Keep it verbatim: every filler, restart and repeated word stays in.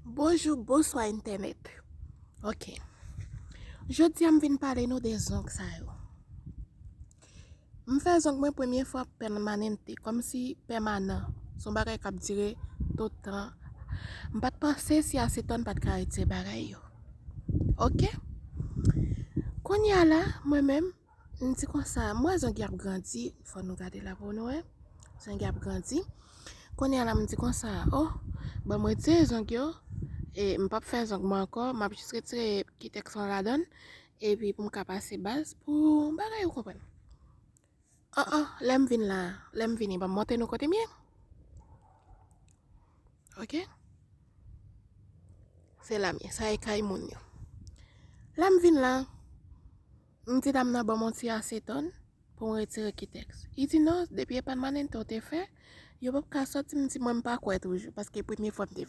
Bonjou, bonswa entènèt. Ok. Jodi a m vin pale nou de zong sa yo. M fè zong mwen premye fwa pèmanante, kòmsi pèmanan. Se yon bagay k ap dire tout tan. M pa t panse si asetòn pa t ka retire bagay yo. Ok? Kounye a la, mwen menm, m di konsa, m wè zong yo ap grandi, fò nou gade la pou nou wè. Zong yo ap grandi. Kounye a la, m di konsa, oh, ban m retire zong yo, e m p ap fè zong mwen ankò, m ap jis retire kitèks lan ladan l, epi pou m ka pase baz, pou bagay ou konprann. An an, lè m vin la, lè m vini, ban m montre nou kote m ye. Ok? Se la m ye, sa e kay moun yo. Lè m vin la, m di dam nan ban m yon ti asetòn pou m retire kitèks. Li di non, depi e pèmanante w te fè, yo p ap ka sòti. M di mwen m pa kwè toujou, paske premye fwa m te fè